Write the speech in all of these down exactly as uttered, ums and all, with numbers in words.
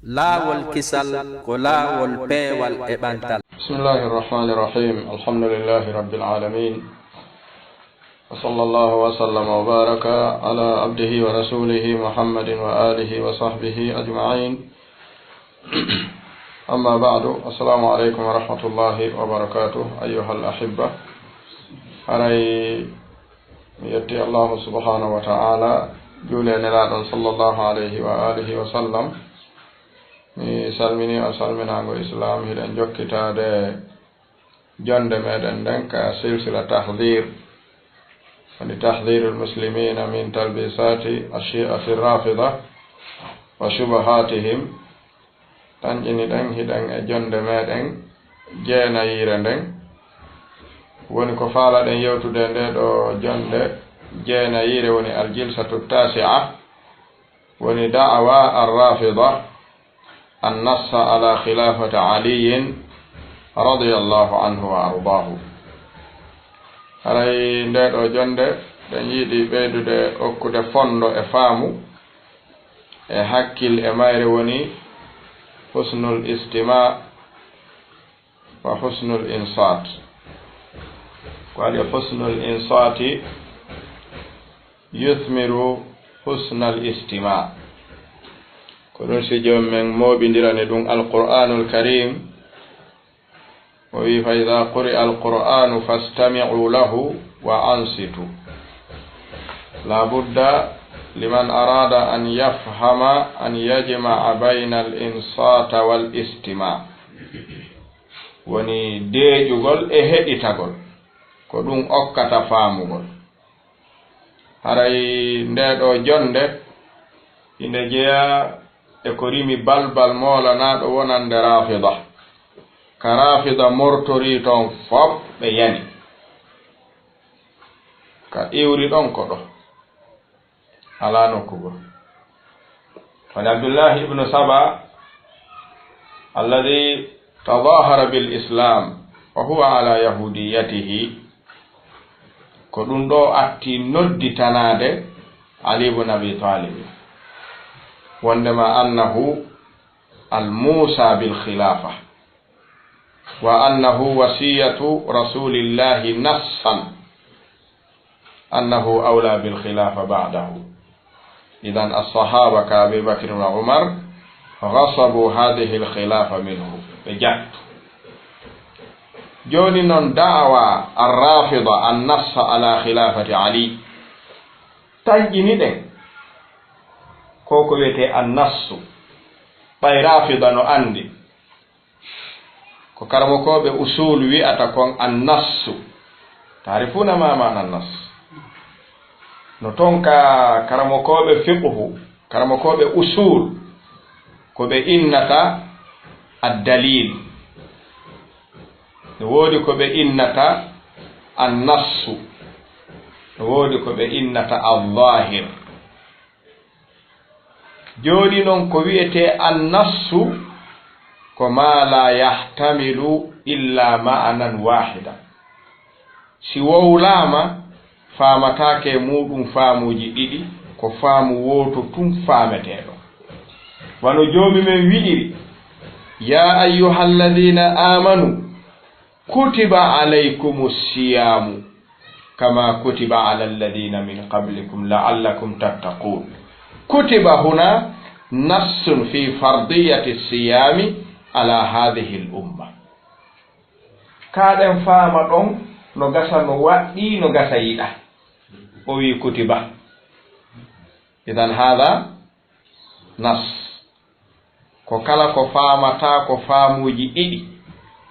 Laawol kisal ko laawol peewal e ɓantal. بسم الله الرحمن الرحيم. الحمد لله رب العالمين. وصلى الله وسلم وبارك على عبده ورسوله محمد وآله وصحبه أجمعين. أما بعد. السلام عليكم ورحمة الله وبركاته. أيها الأحبة. Haray mi yetti Allahu subhanahu wa ta'ala, juuli e Nelaaɗo sallallahu alayhi wa alihi wa sallam. Mi salmini on salminaango Islam, hiɗen jokkitaade jonde meɗen nden ka silsila tahdir, woni tahdirul muslimina min talbisati ashi'ati rafida wa shubahatihim. Tanƴini ɗen hiɗen e jonde meɗen jeenayiire nden. Woni ko faalaɗen yewtude nde ɗo jonde jeenayiire woni aljilsatu tasi'a, woni da'awa arrafida annassa ala khilafati Aliyin radiyallahu anhu wa ardaahu. Haray nde ɗo jonde ɗen yiɗi ɓeydude okkude fondo e faamu e hakkil e mayre woni husnul istima wa husnul insaat. Ko waɗi husnul insaati yuthmiru husnal istima. Ko ɗum si joom men mooɓindirani ɗum Alqur'aanul Kariim, o wi, "Fa idaa quri'a alqur'aanu fastami'u lahu wa ansitu." La budda liman araada an yafhama an yajma'a bayna al insaata wal istima. Woni deeƴugol e heɗitagol, ko ɗum okkata faamugol. Haray nde ɗo jonde inde jeya e ko rimi balbal moolanaaɗo wonande Rafida. Ka Rafida mortori toon fop ɓe yani. Ka iwri ɗon ko ɗo. Alaa nokku goo. Woni Abdullahi ibnu Saba, alladhi tadahara bil Islam wa huwa ala yahudiyatihi, ko ɗum ɗo atti nodditanaade Ali ibn Abi Talib, wondema annahu al Musa bil khilafa. Wa annahu wasiyatu rasulillahi nassan annahu awla bil khilafa ba'dahu. Idan as-sahaba ka Abi Bakr wa Umar ghasabu hadhihi al khilafa minhu. Ɓe jattu. Jooni non da'awa ar-Rafida an-nassa ala khilafati Ali. Tanƴini ɗen. Ko ko wiyetee an-nassu. Ɓay Rafida no anndi. Ko karamokooɓe usul wi'ata kon annassu. Taarifuuna ma maana annas? No ton ka karamokooɓe fiqhu, karamokooɓe usul, ko ɓe innata addalil. No woodi ko ɓe innata annassu. No woodi ko ɓe innata al-zahir. Jooni non ko wi'etee annassu ko maa laa yahtamilu illa ma'anan waahidan. Si wowlaama, faamataake e muuɗum faamuuji ɗiɗi, ko faamu wooto tun faameteeɗo. Wano Joomi men wi'iri, "Yaa ayyuhalladiina aamanu, kutiba alaykumu siyaamu, kama kutiba ala alladhina min qablikum la'allakum tattaqun." Kutiba huna nassun fi fardiyati siyami ala hadhihi al umma. Kaɗen faama ɗon no gasa no waɗɗi, no gasa yiɗa. O wi kutiba. Idan hada nas. Ko kala ko faamataa ko faamuuji ɗiɗi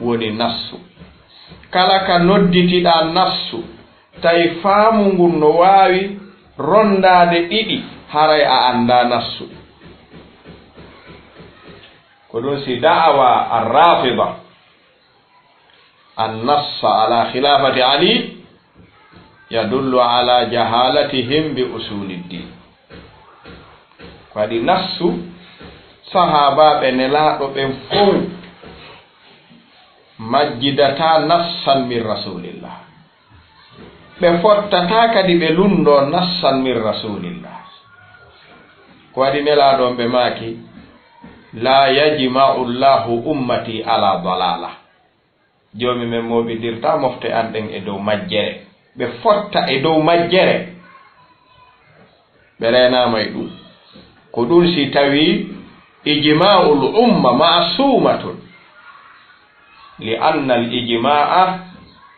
woni nassu. Kala ka nodditiɗaa nassu, tawi faamu ngun no waawi rondaade ɗiɗi, haray a anndaa nassu. Ko ɗum si da'awa ar-Rafida an-nassa ala khilafati Ali yadullu ala jahalatihim bi usulid din. Ko waɗi nassu, sahaabaaɓe Nelaaɗo ɓen fow majjidataa nassan min Rasulillah. Ɓe fottataa kadi ɓe lunndoo nassan min Rasulillah. Ko waɗi Nelaaɗo on ɓe maaki, لا يجمع الله أمتي على ضلالة. Joomi men mooɓindirtaa mofte an ɗen e dow majjere. Ɓe fotta e dow majjere. Ɓe reenaama e ɗum. Ko ɗum si tawii ijmaa'ul umma ma'suumatun. لأن الإجماع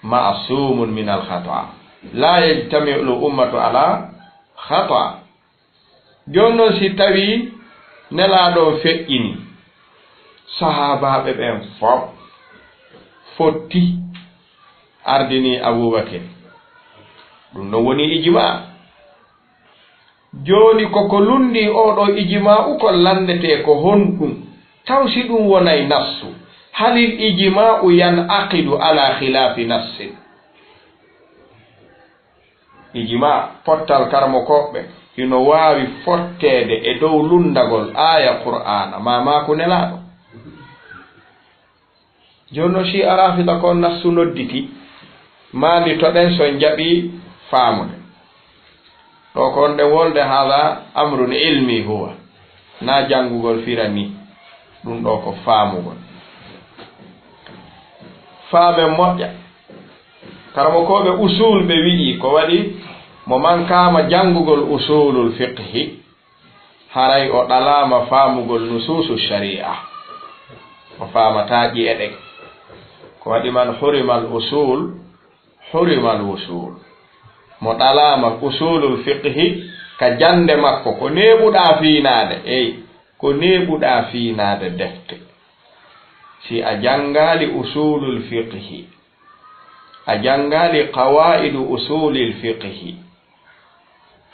معصوم من الخطأ. لا يجتمع الأمة على خطأ. Jooni non, si tawii Nelaaɗo on feƴƴini sahaabaaɓe ɓen fow, fotti, ardini Abuubakir, ɗum ɗon woni ijmaa. Jooni, ko ko lunndii oo ɗoo ijmaa'u kon lanndetee ko honɗum? Taw si ɗum wonay nassu, هل الإجماع ينعقد على خلاف نص؟ Ijmaa, pottal karamokooɓe, hino waawi fotteede e dow lunndagol aaya Qur'aana, maa maaku Nelaaɗo. Jooni non, si a Raafida ko nassu nodditi, maa ndi toɗen so en jaɓii faamude. Ɗoo ko wonɗen wolde, هذا أمر علمي هو. Na janngugol fira nii. Ɗum ɗoo ko faamugol. Faamen moƴƴa. Karamokooɓe usuul ɓe wi'i ko waɗi mo mankaama janngugol usuulul fiqhi, haray o ɗalaama faamugol nusuusu shari'a. O faamataa ƴi'e ɗen. Ko waɗi من حرم الأصول حرم الوصول. Mo ɗalaama usuulul fiqhi ka jannde makko, ko neeɓuɗaa fiinaade, ey, ko neeɓuɗaa fiinaade defte. Si a janngaali usuulul fiqhi, a janngaali qawaa'idu usuulil fiqhi,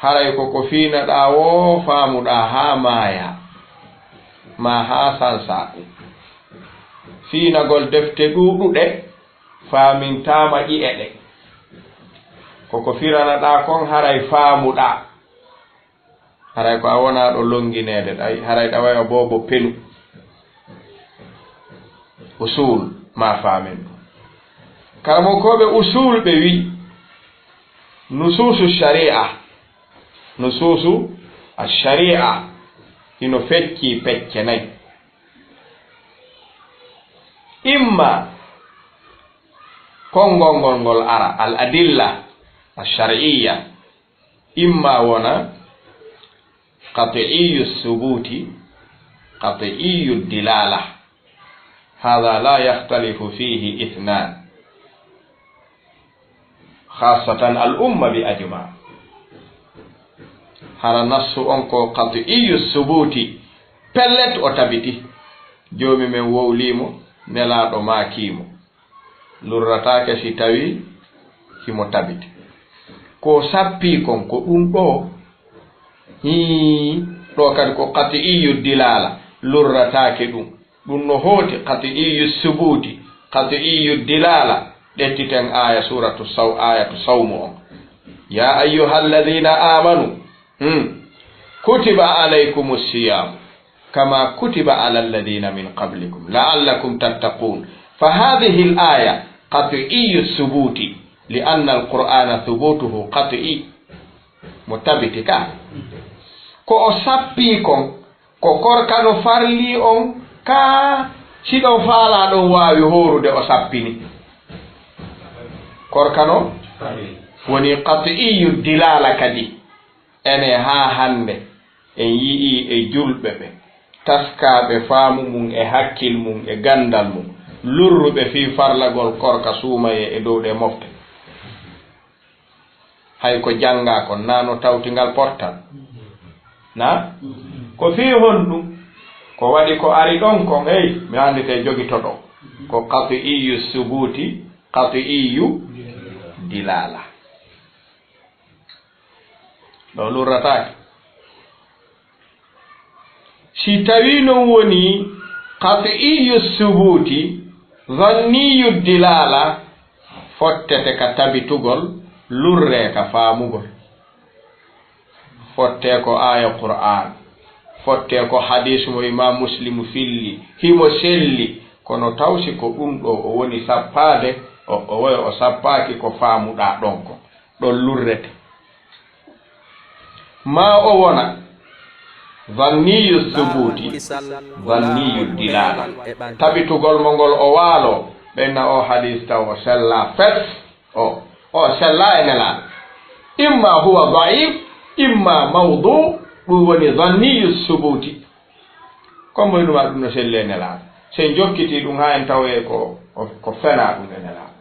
haray ko ko fiinaɗaa woo faamuɗaa haa maayaa, maa haa sansaa. Fiinagol defte ɗuuɗuɗe, faamintaama ƴi'e ɗe. Ko ko firanaɗaa kon haray faamuɗaa. Haray ko a wonaa ɗo lonngineede, ɗay, haray ɗa waya boobo penu. Usuul, maa faamen ɗum. Karamokooɓe usuul ɓe wi'i, nusuusu shari'a, nusuusu ash-shari'a, hino feccii pecce nay. Imma konngol ngol ngol ara, al-adilla ash-shar'iyya, imma wona qat'iyyu thubuti, qat'iyyu dilala. Hadha la yakhtalifu fihi ithnan, khassatan al-umma bi ajma. Hara nassu on ko qat'iyyu thubuti, pellet o tabiti. Joomi men wowlii mo, Nelaaɗo maakii mo. Lurrataake si tawii himo tabiti. Ko sappii kon ko ɗum ɗoo. Hii, ɗoo kadi ko qat'iyyu dilala, lurrataake ɗum. Ɗum no hooti qat'iyyu subuuti, qat'iyyu dilala. Ƴettiten aaya suuratu Saw-, aayatu Sawmu on. يا أيها الذين آمنوا، hmm, كتب عليكم الصيام كما كتب على الذين من قبلكم لعلكم تتقون. فهذه الآية قطعي الثبوت، لأن القرآن ثبوته قطعي. Mo tabiti ka. Ko o sappii kon, ko korka no farlii on ka, si ɗon faalaa ɗon waawi hoorude o sappini. Korka no woni qat'iyyu dilala kadi. Ene haa hannde en yi'ii e julɓe ɓe taskaaɓe faamu mum e hakkil mum e ganndal mum, lurruɓe fii farlagol korka suumayee e dow ɗee mofte. Hay ko janngaa kon, naa no tawti ngal portal? Na? Ko fii honɗum? Ko waɗi ko ari ɗon kon, hey, mi annditee jogitoɗo. Ko qat'iyyu subuuti, qat'iyyu dilala. Ɗo lurrataake. Si tawii non woni qat'iyyu subuuti, zanniyyu dilala, fottete ka tabitugol, lurree ka faamugol. Fottee ko aaya Qur'aan, fottee ko hadiis mo Imaam Muslimu filli, himo selli, kono taw si ko ɗum ɗoo o woni sappaade, o, o woya o sappaaki ko faamuɗaa ɗon kon. Ɗon lurrete. Maa o wona Zanniyu subuti, zanniyu dilala. Tabitugol mo ngol o waalo, ɓenna o hadis taw o sella fes. O, o sella e nelaaɗo. Imma huwa daif, imma mawdu, ɗum woni zanniyu subuti. Ko moy ɗum ɗum no selle e nelaaɗo. Sen jokkiti ɗum haa en tawoye ko, ko, ko fena ɗum e nelaaɗo.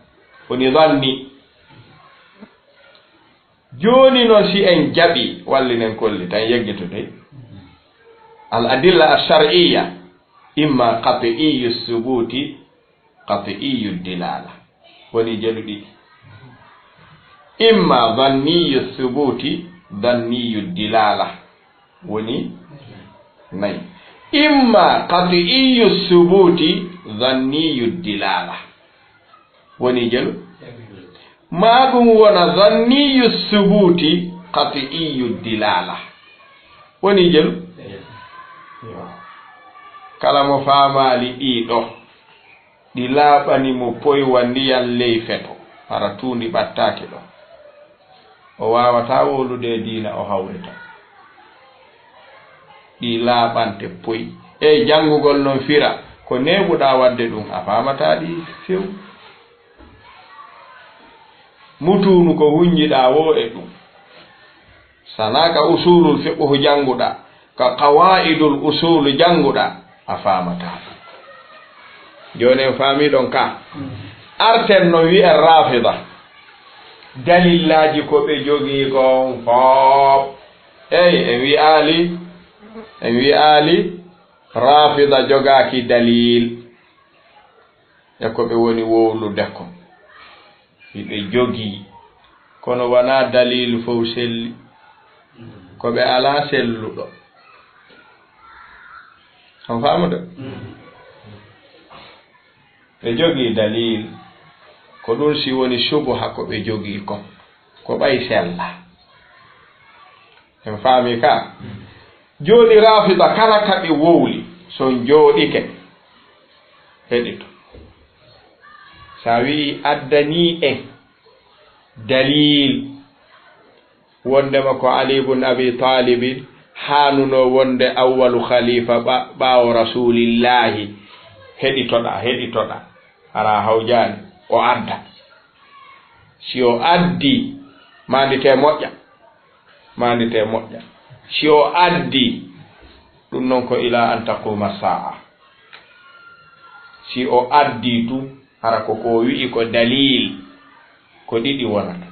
Woni zanni. Jooni noon, si en jaɓi, wallinen kolli tan yeggitude. Al adilla al shar'iyya, imma qat'iyyu subuti, qat'iyyu dilala. Woni jelu ɗiɗi. Imma dhanniyyu subuti, dhanniyyu dilala. Woni nayi. Imma qat'iyyu subuti, dhanniyyu dilala. Woni jelu. Maa ɗum wona zanniyu subuti, qat'iyyu dilala. Woni jelu. Kala mo faamaali ɗii ɗo, ɗi laaɓani mo poywa ndiyan ley feto, hara tuundi ɓattaaki ɗo. O waawataa wowlude e diina o hawrita. Ɗi laaɓante poy. E janngugol non fira, ko neeɓuɗaa waɗde ɗum, a faamataa ɗi few. Mutuunu ko hunnjiɗaa woo e ɗum. Sanaa ka usuulul fiqhu jannguɗaa, ka qawaa'idul usuul jannguɗaa, a faamataa ɗum. Jooni en faamii ɗon ka. Arten no wi'en Raafida. Dalillaaji ko ɓe jogii kon fof. Eey, en wi'aali, en wi'aali Raafida jogaaki daliil. E ko ɓe woni wowlude kon. Hiɓe jogii. Kono wanaa daliil fof selli. Ko ɓe alaa selluɗo. On faamu de? Ɓe jogii daliil. Ko ɗum si woni subuha ko ɓe jogii kon. Ko ɓay sella. En faami ka? Jooni Raafida kala ka ɓe wowli, so on jooɗike, heɗito. Sa wi'i addanii en daliil wondema ko Ali ibn Abi Talibin haanunoo wonde awwalu khalifa ɓa-, ɓaawo Rasulillahi, heɗitoɗaa, heɗitoɗaa. Hara hawjaani, o adda. Si o addii, maanditee moƴƴa. Maanditee moƴƴa. Si o addii, ɗum non ko ila an taquma sa'a. Si o addii tun, hara ko ko o wi'i ko daliil, ko ɗiɗi wonata.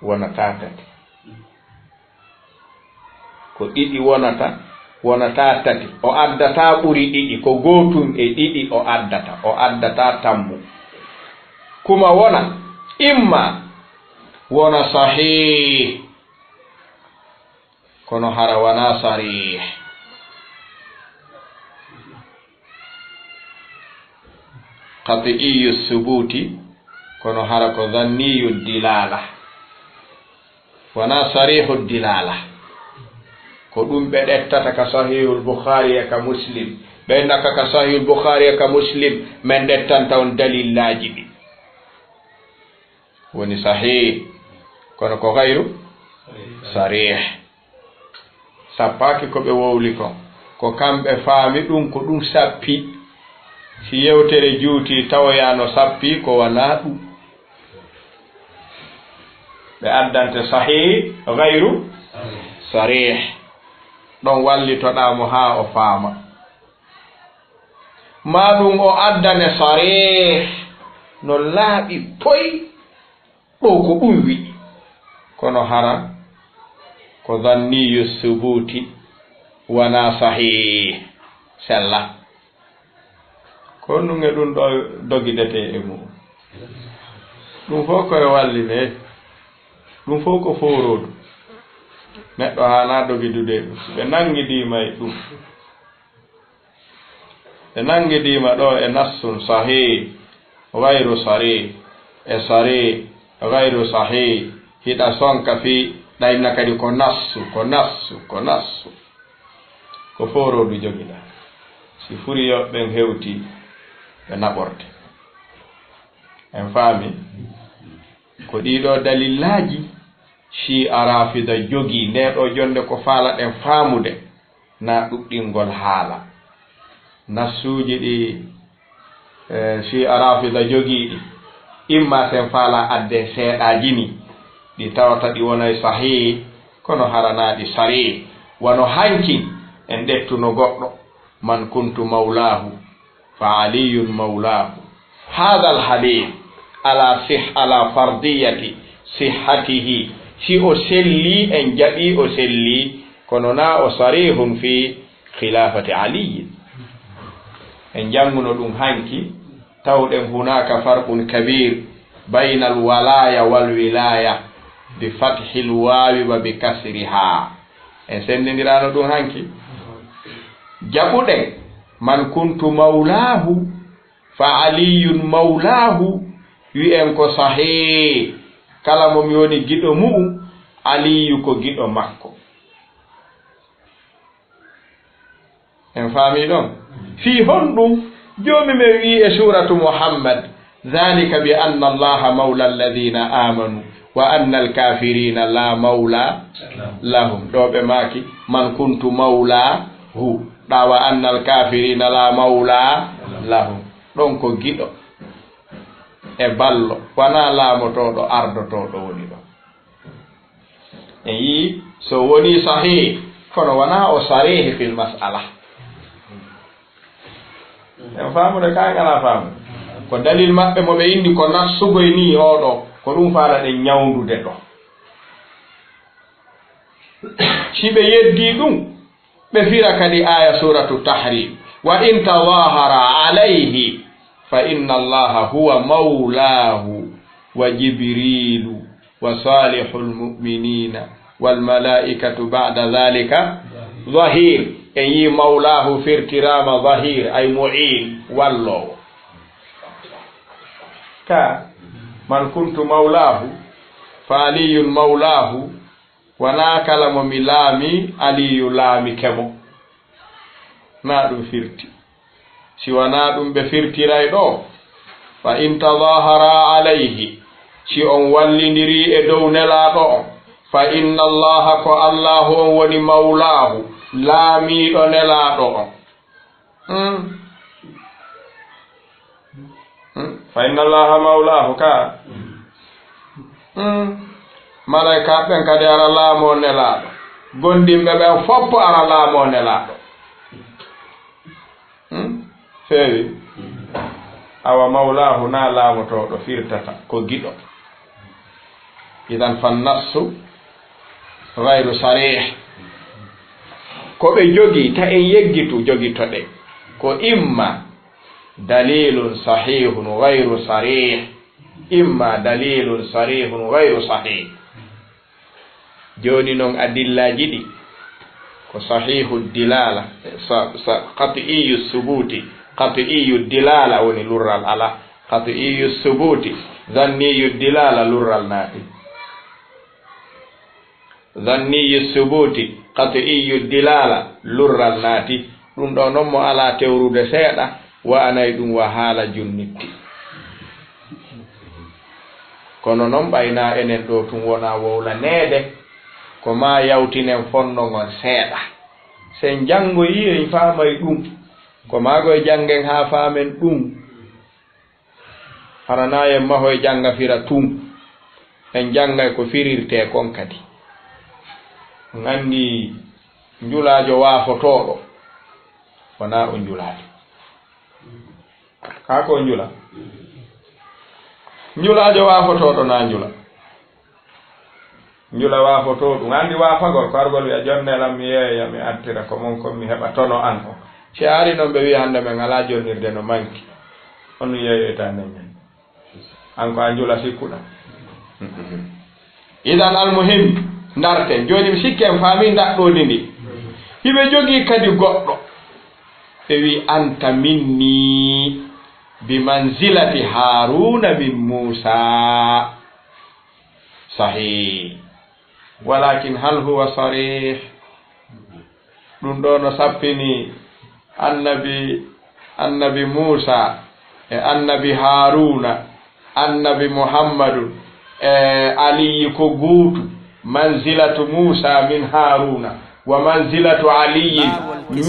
Wonata tati. Ko ɗiɗi wonata, wonata tati. O addataa ɓuri ɗiɗi, ko gootun e ɗiɗi o addata. O addataa tammu. Kuma wona, imma wona sahih, kono hara wona sarih. Qat'iyyu subuti, kono hara ko zanniyu dilala. Wona sarihu dilala. Ko ɗum ɓe ɗettata ka Sahihul Bukhari e ka Muslim. Ɓe naka ka Sahihul Bukhari e ka Muslim, men ɗettanta on dalillaaji ɗi. Woni sahih, kono ko gayru sarih. Sappaaki ko ɓe wowli kon. Ko kamɓe faami ɗum, ko ɗum sappi. Si yewtere juuti tawoya no sappi, ko wanaa ɗum. Ɓe addante sahih gayru sarih. Ɗon wallitoɗaa mo haa o faama. Maa ɗum o addane sarih no laaɓi poy ɗo ko ɗum wi'i. Kono hara ko zanniyu subuti, wanaa sahih. Sella. Ko honɗum e ɗum ɗo dogidetee e mum? Ɗum fof ko e walline. Ɗum fof ko fooroodu. Neɗɗo haanaa dogidude e ɗum. Si ɓe nanngidiima e ɗum, ɓe nanngidiima ɗo e nassun sahih, gayru sarih, e sarih, gayru sahih, hiɗa sonka fii ɗaynna kadi ko nassu, ko nassu, ko nassu. Ko fooroodu jogiɗaa. Si furiyoɓe ɓen hewtii, ɓe naɓorte. En faami? Ko ɗii ɗoo dalillaaji Shi'a Rafida jogii. Ndee ɗoo jonnde ko faalaɗen faamude. na ɗuɗɗingol haala. Nassuuji ɗi, eh, si a Rafida jogii ɗi, imma sen faala adde seeɗaaji ni, ɗi tawata ɗi wonay sahih, kono hara na ɗi sarih. Wano hanki en ɗettuno goɗɗo, "Man kuntu mawlahu, fa Aliyun mawlahu." Hadha al-hadith ala sih-, ala fardiyati sihhatihi. Si o selli, en jaɓi o selli, kono na o sarihun fi khilafati Aliyin. En jannguno ɗum hanki, tawɗen hunaka farqun kabir bayna al-walaya wal-wilaya bi fathil wawi wa bi kasriha. En sendindirano ɗum hanki. Jaɓuɗen, "Man kuntu mawlahu, fa Aliyun mawlahu," wi'en ko sahih. Kala mo mi woni giɗo mu'um, Aliyu ko giɗo makko. En faami ɗon? Fii honɗum? Joomi men wi'i e suuratu Muhammad, "Dhalika bi anna Allaha mawla alladhina amanu, wa anna alkafirina la mawla lahum." Ɗo ɓe maaki, "Man kuntu mawlahu, ɗa wa anna alkafirina la mawla lahum." Ɗon ko giɗo e ballo, wanaa laamotooɗo, ardotooɗo woni ɗon. En yii, so wonii sahih, kono wanaa o sarih fil mas'ala. En faamude ka, en alaa faamu. Ko dalil maɓɓe mo ɓe indi ko nassugoy nii oo ɗoo, ko ɗum faalaɗen ñawndude ɗoo. Si ɓe yeddii ɗum, ɓe fira kadi aaya Suuratu Tahrim, "Wa in tadahara alayhi, fa inna Allaha huwa mawlahu, wa Jibrilu, wa salihul mu'minina, wal malaikatu ba'da dhalika zahir." En yii mawlahu firtiraama zahir, ay mu'in, walloowo. Ka, "Man kuntu mawlahu, fa Aliyun mawlahu," wanaa kala mo mi laami, Aliyu laamike mo. Naa ɗum firti. Si wanaa ɗum ɓe firtiray ɗoo, "Fa in tadahara alayhi," si on wallindirii e dow Nelaaɗo on, "fa inna Allaha," ko Allaahu on woni, "mawlahu," laamiiɗo Nelaaɗo on. Hmm. Hmm. "Fa inna Allaha mawlahu," ka. Hmm. Malaykaaɓe ɓen kadi ara laamoo Nelaaɗo. Gondimɓe ɓen fof ara laamoo Nelaaɗo. Hmm? Feewi. Awa mawlahu na laamotooɗo firtata, ko giɗo. Idan fan nassu gayru sarih. Ko ɓe jogii, ta en yeggitu jogitoɗen. Ko imma dalilun sahihun gayru sarih, imma dalilun sarihun gayru sahih. Jooni noon, adillaaji ɗi ko sahihu dilala, sa-, sa-, qat'iyyu subuti, qat'iyyu dilala woni lurral alaa, qat'iyyu subuti, zanniyyu dilala lurral naati. Zanniyyu subuti, qat'iyyu dilala lurral naati. Ɗum ɗo noon mo alaa tewrude seeɗa, wa'anay ɗum wa haala junnitti. Kono noon ɓay na enen ɗo tun wona wowlaneede, ko maa yawtinen fonno ngon seeɗa. Sen janngoyi en faamay ɗum, ko maa koy janngen haa faamen ɗum. Hara na en mahoy jannga fira tun, en janngay ko firirtee kon kadi. On anndi njulaajo waafotooɗo, wonaa o njulaajo. Kaa ko njula? Njulaajo waafotooɗo na njula. Njula waafotoo ɗum. Anndi waafagol ko argol wi'a, "Jonne lam mi yeeya, mi artira ko mon kon, mi heɓa tono an on." Si a ari noon ɓe wi'a, "Hannde men alaa jonnirde, no manki." On yeeyoyta nden ñande. An ko a njula sikkuɗa. Idan almuhim, ndarten. Jooni mi sikki en faami ndaɗɗoodi ndi. Hiɓe jogii kadi goɗɗo. Ɓe wi, "Anta minni bi manzilati Haruna min Musa." Sahih. Walakin hal huwa sarih? Ɗum ɗo no sappini annabi, annabi Musa e annabi Haruna, annabi Muhammadu e Aliyi ko guutu, manzilatu Musa min Haruna. Wa manzilatu Aliyyin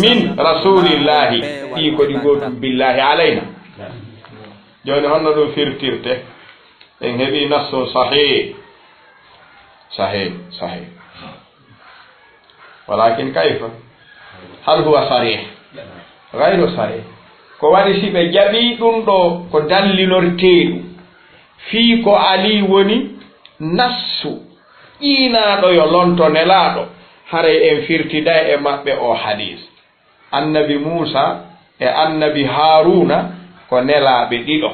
min Rasulillahi, ɗi ko ɗi gootum billahi alayna. Jooni honno ɗum firtirte? En heɓi nassun sahih. Sahih, sahih. Walakin kayfa? Hal huwa sarih? Gayru sarih. Ko waɗi si ɓe jaɓi ɗum ɗo ko dallinorteeɗu fii ko Ali woni nassu ƴiinaaɗo yo lonto Nelaaɗo, haray en firtiday e maɓɓe oo hadiis. Annabi Muusa e Annabi Haaruuna ko nelaaɓe ɗiɗo.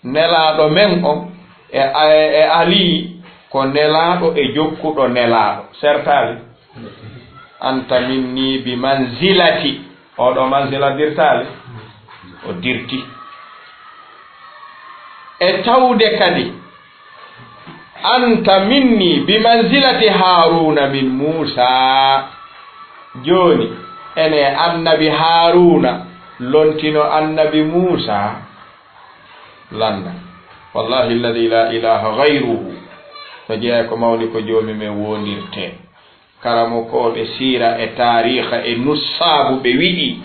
Nelaaɗo men on e, e Ali ko nelaaɗo e jokkuɗo nelaaɗo. Sertaali? Anta minni bi manzilati. Oɗo manzila dirtaali? O dirti. E tawde kadi, anta minni bi manzilati Haaruuna min Muusa. Jooni, ene Annabi Haaruuna lontino Annabi Muusa. Lannda. Wallahi alladhi la ilaha ghayruhu. No jeyaa ko mawni ko Joomi men wondirtee. Karamokooɓe siira e taariikha e nussaabu ɓe wi'i,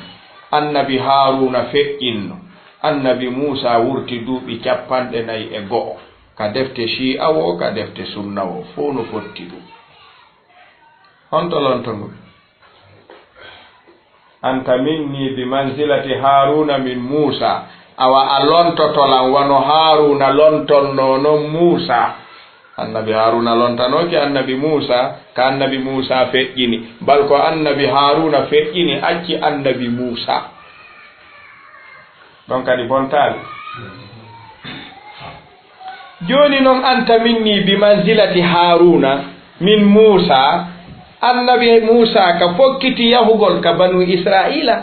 Annabi Haaruuna feƴƴinno Annabi Muusa wurti duuɓi cappanɗe nayi e go'o, ka defte Shi'a woo, ka defte Sunna woo, fow no fotti ɗum. Honto lontongol? Anta minni bi manzilati Haaruuna min Muusa. Awa a lontoto lan wano Haaruuna lontonnoo non Muusa. Annabi Haaruuna lontanooki Annabi Muusa, ka Annabi Muusa feƴƴini. Bal ko Annabi Haaruuna feƴƴini, acci Annabi Muusa. Ɗon kadi bontaali. Jooni non, anta minni bi manzilati Haaruuna min Muusa. Annabi Muusa ka fokkiti yahugol ka Banu Israa'iila,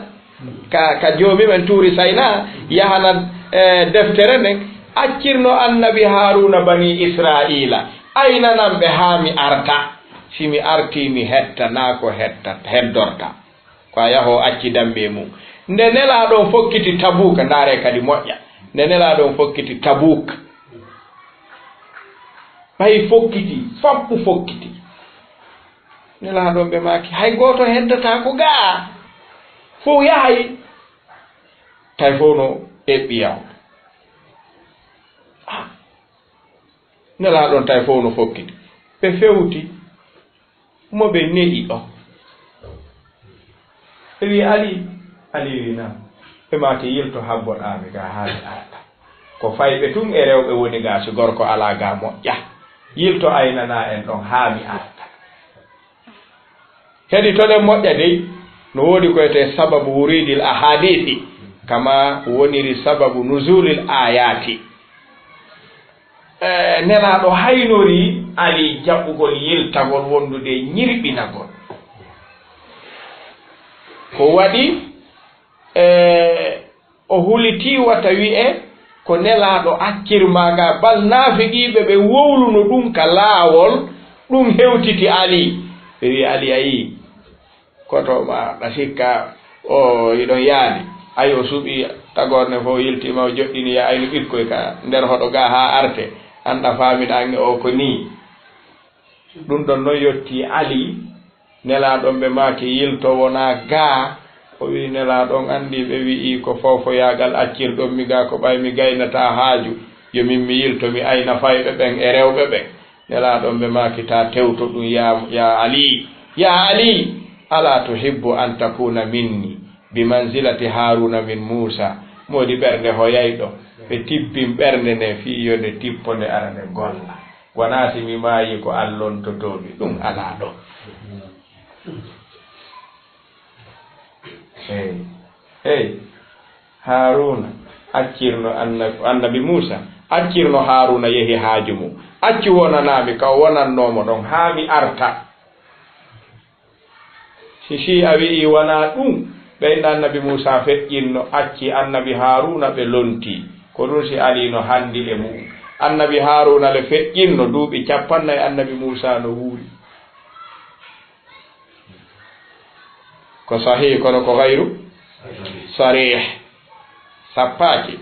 ka, ka Joomi men Tuuri Sayna, yahana, eh, deftere nden, accirno Annabi Haaruuna Bani Israa'iila. Aynanan ɓe haa mi arta. Si mi artii, mi hetta, naa ko hetta, heddorta. Ko a yahoo acci dammi e mum. Nde Nelaaɗo on fokkiti Tabuuka, ndaaree kadi moƴƴa. Nde Nelaaɗo on fokkiti Tabuuk, ɓay fokkiti, fappu fokkiti. Nelaaɗo on ɓe maaki, hay gooto heddataako gaa. Fow yahay. Tawi fow no eɓɓi yaw. Ah. Nelaaɗo on tawi fow no fokkiti. Ɓe fewti. Mo ɓe ne'i on. Ɓe wi'i, "Ali." Ali wi'i, "Naam." Ɓe maaki, "Yilto habboɗaa mi gaa haa mi arta." Ko fayɓe tun e rewɓe woni gaa, si gorko alaa gaa moƴƴa. "Yilto aynanaa en ɗon haa mi arta." Heɗitoɗen moƴƴa dey, no woodi ko etee sababu wurudil ahadisi, kama woniri sababu nuzulil ayati. Eh, Nelaaɗo haynorii Ali jaɓugol yiltagol wondude ñirɓinagol. Ko waɗi, eh, o hulitii wata wi'e ko Nelaaɗo accir maa gaa, bal naafiqiiɓe ɓe wowluno ɗum ka laawol, ɗum hewtiti Ali. Ɓe wi'i Ali, "A yii?" Koto ma ɗa sikka o hiɗon yaadi. Ay, o suɓi tagorde fof, yiltiima, o joɗɗini, ya aynu ɓikkoy ka nder hoɗo ga haa arte. An ɗa faamiɗa ange o ko nii. Ɗum ɗon noon yotti Ali, Nelaaɗo ɓe maaki yilto wonaa ga. O wi'i Nelaaɗo on anndi ɓe wi'i ko fawfoyaagal accirɗon mi ga ko ɓay mi gaynataa haaju. Yo min mi yilto mi ayna fayɓe ɓen e rewɓe ɓen. Nelaaɗo on ɓe maaki, "Taa tewto ɗum, yaa, yaa Ali, yaa Ali, alaa tuhibbu an takuuna minni bi manzilati Haaruuna min Muusa?" Moodi ɓernde hoyayɗo, ɓe tippin ɓernde nde fii yo nde tippo nde ara nde golla. Wanaa si mi maayi ko an lontotoo mi, ɗum alaa ɗon. Hey, hey, Haaruuna accirno anna-, annabi Muusa, accirno Haaruuna yehi haaju mum. Accu wonanaa mi ka o wonannoo mo ɗon haa mi arta. Si, si a wi'i wanaa ɗum, ɓe inna annabi Muusa feƴƴinno, acci annabi Haaruuna ɓe lontii. Ko ɗum si alii no hanndi e mu'um. Annabi Haaruuna le feƴƴinno duuɓi cappannayi annabi Muusa no wuuri. Ko sahih, kono ko gayru sarih. Sappaaki.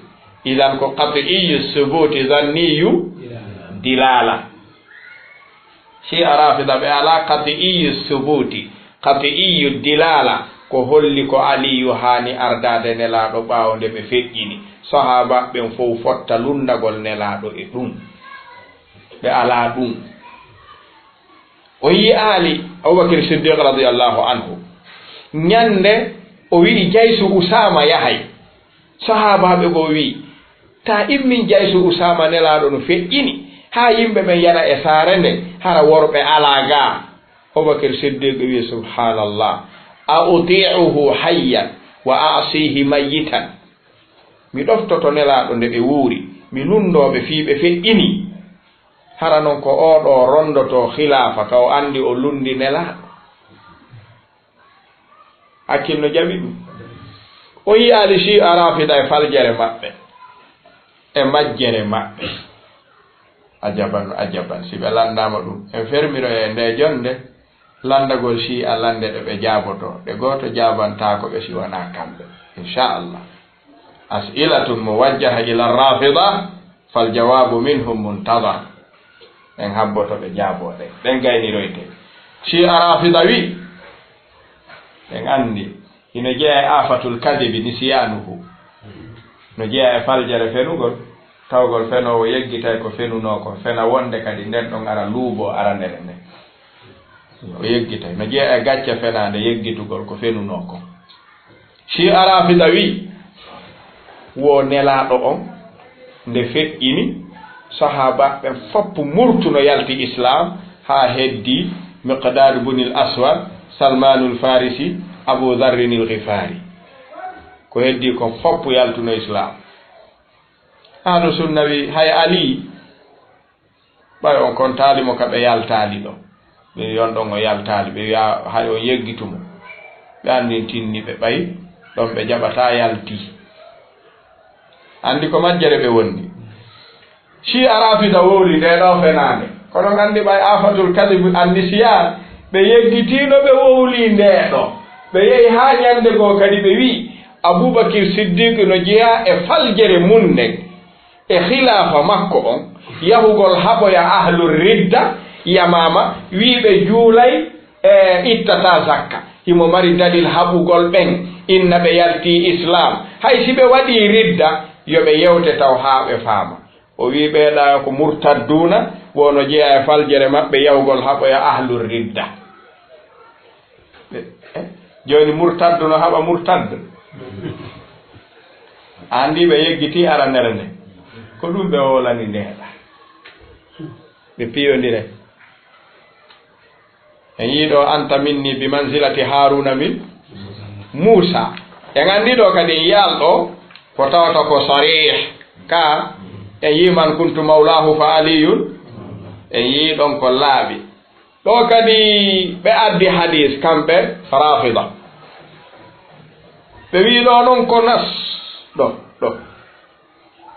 Idan ko qat'iyyu subuti, zanniyu dilala. Shi'a Rafida ɓe alaa qat'iyyu subuti. Qati'iyyu dilala, ko holli ko Aliyu haani ardaade Nelaaɗo ɓaawo nde ɓe feƴƴini. Sahaaba ɓen fow fotta lunndagol Nelaaɗo e ɗum. Ɓe alaa ɗum. O yi'aali Abubakir Siddiq radiyallahu anhu. Ñannde o wi'i Jaysu Usaama yahay. Sahaabaaɓe goo wi'i, "Taa immin Jaysu Usaama Nelaaɗo no feƴƴini, haa yimɓe ɓen yana e saare nden, hara worɓe alaa gaa." Abubakir Siddiq wi'i, "Subhaanallah, a utii'uhu hayyan wa a'siihi mayyitan." Mi ɗoftoto Nelaaɗo nde ɓe wuuri, mi lunndoo ɓe fii ɓe feƴƴini. Hara non ko oo ɗoo ronndotoo khilaafa ka o anndi o lunnɗi Nelaaɗo. Hakkil no jaɓi ɗum. O yi'aali Shi'a Rafida e faljere maɓɓe, e majjere maɓɓe. Ajaban, ajaban, si ɓe lanndaama ɗum, en fermiro e nde jonnde, lanndagol Shi'a lannde ɗe ɓe jaaboto, ɗe gooto jaabantaako ɓe si wanaa kamɓe. Inchallah. As'ilatun muwajjaha ila Rafida, fal jawaabu minhum muntadar. Ɓen habboto ɓe jaaboo ɗe. Ɓen gayniroyte. Shi'a Rafida wi, ɓen anndi, hino jeyaa e aafatul kadibi, nisiyaanuhu. No jeyaa e faljere fenugol, tawgol fenoowo yeggitay ko fenunoo kon, fena wonnde kadi nden ɗon ara luubo aranere nden. O yeggitay. No jeyaa e gacce fenaande yeggitugol ko fenunoo kon. Shi'a Rafida wi, wo Nelaaɗo on, nde feƴƴini, sahaabaaɓe ɓen fof murtuno yalti Islaam, haa heddi Miqdaad bunil Aswad, Salmaanul Farisi, Abu Dharrinil Ghifaari. Ko heddi kon fof yaltuno Islaam. Ahlu Sunna wi, hay Ali, ɓay on kontaali mo ka ɓe yaltaali ɗo. Ɓe wi'i on ɗon o yaltaali. Ɓe wi'a hay on yeggitu mo. Ɓe anndintinni ɓe ɓay ɗon ɓe jaɓataa yalti. Anndi ko majjere ɓe wonni. Shi'a Rafida wowli nde ɗo fenaande. Kono anndi ɓay aafatul kadib annisiyaan, ɓe yeggitiino ɓe wowli nde ɗo. Ɓe yehi haa ñannde goo kadi ɓe wi'i, Abubakir Siddiq no jeyaa e faljere mun nden. E khilaafa makko on, yahugol haɓoya ahlu ridda, yamaama, wi'i ɓe juulay, e ittataa zakka. Himo mari dalil haɓugol ɓen, inna ɓe yaltii Islaam. Hay si ɓe waɗii ridda, yo ɓe yewte taw haa ɓe faama. O wi'i ɓee ɗaa ko murtadduuna, wono jeyaa e faljere maɓɓe yahugol haɓoya ahlu ridda. Ɓe, eh, jooni murtaddu no haɓa murtaddu. Anndi ɓe yeggitii aranere nde. Ko ɗum ɓe wowlani ndeeɗa. Ɓe piyondire. En yii ɗo, "Anta minni bi manzilati Haaruna min Muusa." En anndi ɗo kadi en yaal ɗo ko tawata ko sarih. Ka en yii, "Man kuntu mawlaahu fa Aliyun." En yii ɗon ko laaɓi. Ɗo kadi ɓe addi hadis, kamɓe Rafida. Ɓe wi'i ɗo non ko nas, ɗo, ɗo.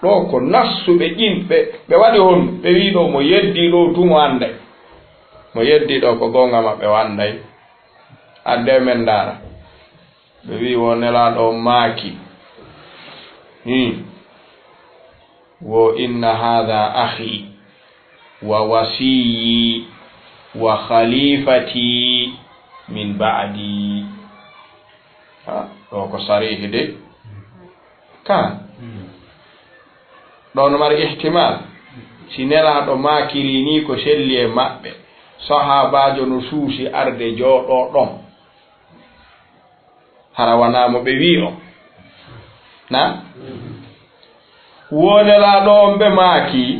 Ɗo ko nassu ɓe ƴin-, ɓe, ɓe waɗi honɗum? Ɓe wi'i ɗo mo yeddi ɗo tun o anday. Mo yeddi ɗo ko goonga maɓɓe o anday. Adde men ndaara. Ɓe wi'i wo Nelaaɗo on maaki. Hmm. Wo, "Inna haadha akhi wa wasiyyi wa khalifati min ba'di." Ha, ɗo ko sarihi de. Ka. Ɗo no mari ihtimal. Si Nelaaɗo maakiri ni ko selli e maɓɓe, sahaabaajo no suusi arde jooɗoo ɗon. Hara wanaa mo ɓe wi'i on. Na? Wo Nelaaɗo on ɓe maaki,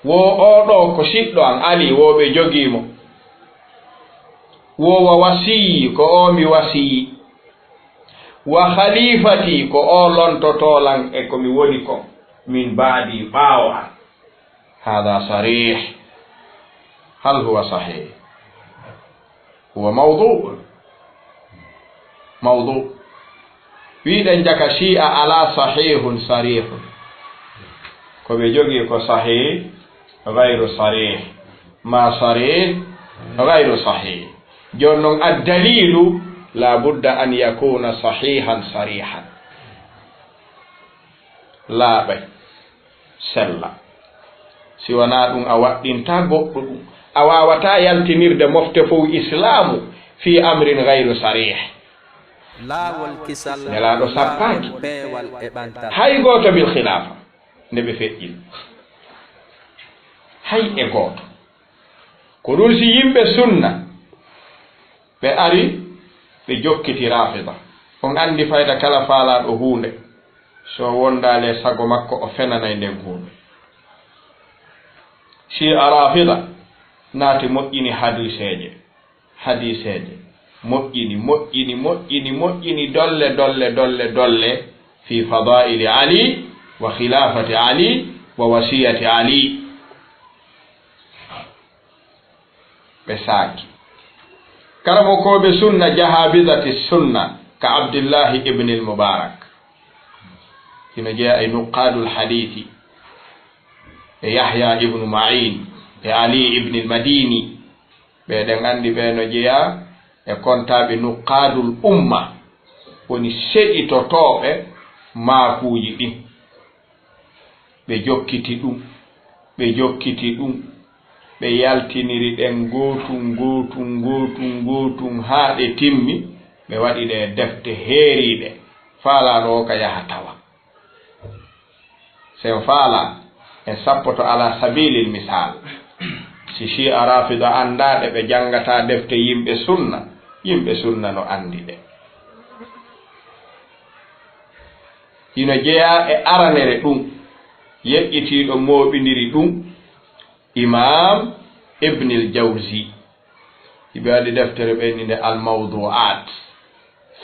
wo oo ɗo ko siɗɗo an, Ali, wo ɓe jogii mo. Wo wa wasiyyi, ko oo mi wasiyi. Wa khalifati, ko oo lontotoo lan e ko mi woni kon, min ba'di, ɓaawo an. Hada sarih. Hal huwa sahih? Huwa mawdu. Mawdu. Wi'ɗen jaka Shi'a alaa sahihun sarihun. Ko ɓe jogii ko sahih, gayru sarih. Ma sarih, gayru sahih. Jooni non, addalilu, la budda an yakuna sahihan sarihan. Laaɓay. Sella. Si wanaa ɗum, a waɗɗintaa goɗɗo ɗum. A waawataa yaltinirde mofte fow Islaamu fii amrin gayru sariih. Laawol kisal, nelaaɗo sappaaki laawol peewal e ɓantal. Hay gooto bil khilaafa nde ɓe feƴƴi. Hay e gooto. Ko ɗum si yimɓe sunna ɓe ari, ɓe jokkiti Raafida. On anndi fayda kala faalaaɗo huunde, so wondaali e sago makko, o fenanay nden huunde. Shi'a Raafida naati moƴƴini hadiiseeje, hadiiseeje, moƴƴini, moƴƴini, moƴƴini, moƴƴini, dolle, dolle, dolle, dolle, fi fadaa'ili Ali wa khilaafati Ali wa wasiyati Ali. Ɓe saaki. Karamokooɓe sunna, jahaabidati sunna, ka Abdillahi ibn al-Mubarak. Hino jeyaa e nuqqaadul hadiisi, e Yahya ibn Ma'in, e Ali ibn al-Madini. Ɓe ɗen anndi ɓe no jeyaa e kontaaɓe nuqqaadul umma, woni seɗitotooɓe maakuuji ɗin. Ɓe jokkiti ɗum, ɓe jokkiti ɗum, ɓe yaltiniri ɗen gootum, gootum, gootum, gootum, haa ɗe timmi, ɓe waɗi ɗe defte heeriiɗe, faalaaɗo o ka yaha tawa. Si en faalaa, en sappoto ala sabilil misal. Si Shi'a Rafida anndaaɗe, ɓe janngataa defte yimɓe sunna, yimɓe sunna no anndi ɗe. Hino jeyaa e aranere ɗum, yeƴƴitiiɗo mooɓindiri ɗum, Imaam Ibnil Jawzi. Hiɓe waɗi deftere ɓe innde Al Mawdu'aat.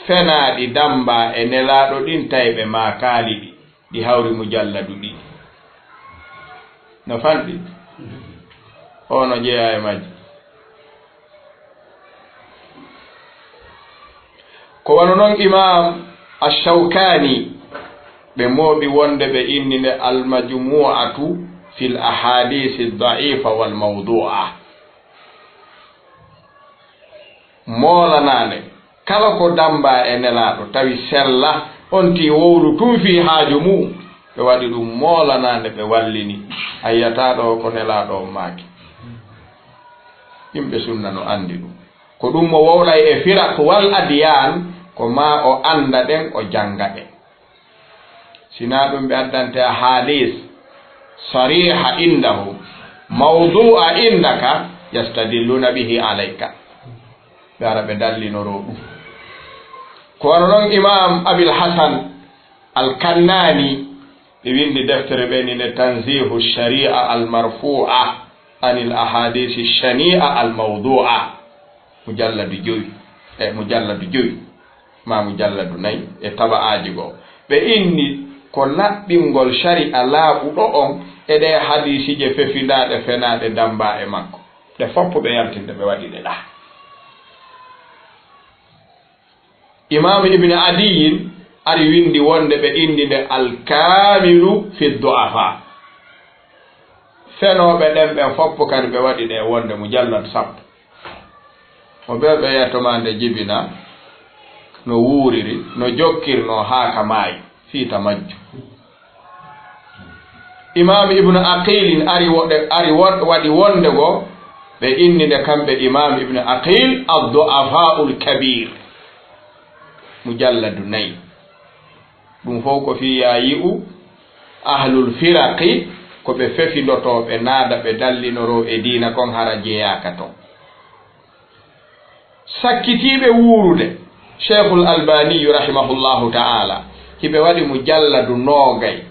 Fenaaɗi damba e Nelaaɗo ɗin, tawi ɓe maakaali ɗi, ɗi hawri mujalladu ɗiɗi. No fanɗi? O no jeyaa e majji. Ko wano non Imaam Ash-Shawkaani, ɓe mooɓi wonde ɓe inni nde Al-Majmu'atu fil Ahadisi Da'ifa wal Mawdu'a. Moolanaande kala ko damba e Nelaaɗo, tawi sella, on tii wowlu tun fii haaju mu'un, ɓe waɗi ɗum moolanaande, ɓe wallini. A yi'ataa ɗo ko Nelaaɗo on maaki. Yimɓe sunna no anndi ɗum. Ko ɗum mo wowlay e firaq wal adiyaan, ko maa o annda ɗen, o jannga ɗen. Sinaa ɗum ɓe addante ahadis sariha indahum, mawdu'a indaka, yastadilluna bihi alayka. Ɓe ara ɓe dallinoroo ɗum. Ko wano non Imaam Abil Hasan Al-Kannaani, ɓe winndi deftere ɓe ni ne Tanzihu Shari'a Al-Marfu'a anil Ahadisi Shani'a Al-Mawdu'a, mujalladu jowi, e mujalladu jowi, ma mujalladu nayi e taba'aaji goo. Ɓe inni ko laɓɓingol shari'a laaɓuɗo on e ɗee hadiisiije fefindaaɗe fenaaɗe damba e makko. Ɗe fof ɓe yaltinde, ɓe waɗi ɗe ɗaa. Imaamu Ibn Adiyin ari winndi wonde ɓe inni nde Al-Kaamilu fi Du'afa. Fenooɓe ɗen ɓen fof kadi ɓe waɗi ɗe wonde mujallad sappo. Mo ɓe ɓe yetto ma nde jibina, no wuuriri, no jokkirnoo haa ka maayi, fii ta majju. Imaam Ibn Aqilin ari wo-, ari wo-, waɗi wonde go, ɓe inni nde kamɓe Imaam Ibn Aqil, Ad-Du'afa'ul Kabir. Mujalladu nayi. Ɗum fof ko fii yaa yi'u ahlul firaqi, ko ɓe fefindotoo, ɓe naada, ɓe dallinoroo e diina kon, hara jeyaaka ton. Sakkitiiɓe wuurude, Cheikhul Albani rahimahullahu ta'ala, hiɓe waɗi mujalladu noogay,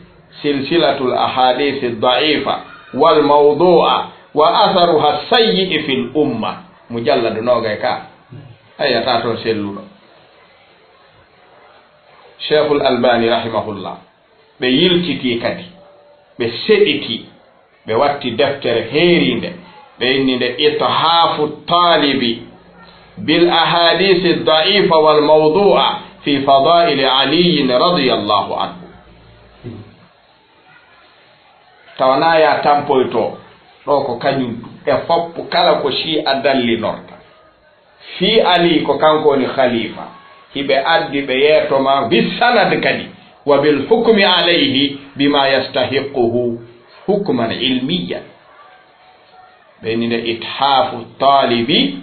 silsilatul ahadisi da'ifa wal mawdu'a wa atharuha sayyi'i fil umma. Mujalladu noogay ka, a yi'ataa ton selluɗo. Cheikhul Albani rahimahullah, ɓe yiltitii kadi, ɓe seɗitii, ɓe watti deftere heeriinde, ɓe inni nde Ithafu Talibi bil Ahadisi Da'ifa wal Mawdu'a fi Fadaili Aliyin radiyallahu anhu. Tawa na ya tampoyto ɗo ko kañum e foppu kala ko Shi'a dallinorta. Fii Ali ko kanko woni khalifa, hiɓe addi ɓe yeeto ma bi sanad kadi, wa bil hukmi alayhi bima yastahiqquhu hukman ilmiyan. Ɓe ni nde Ithaafu Taalibi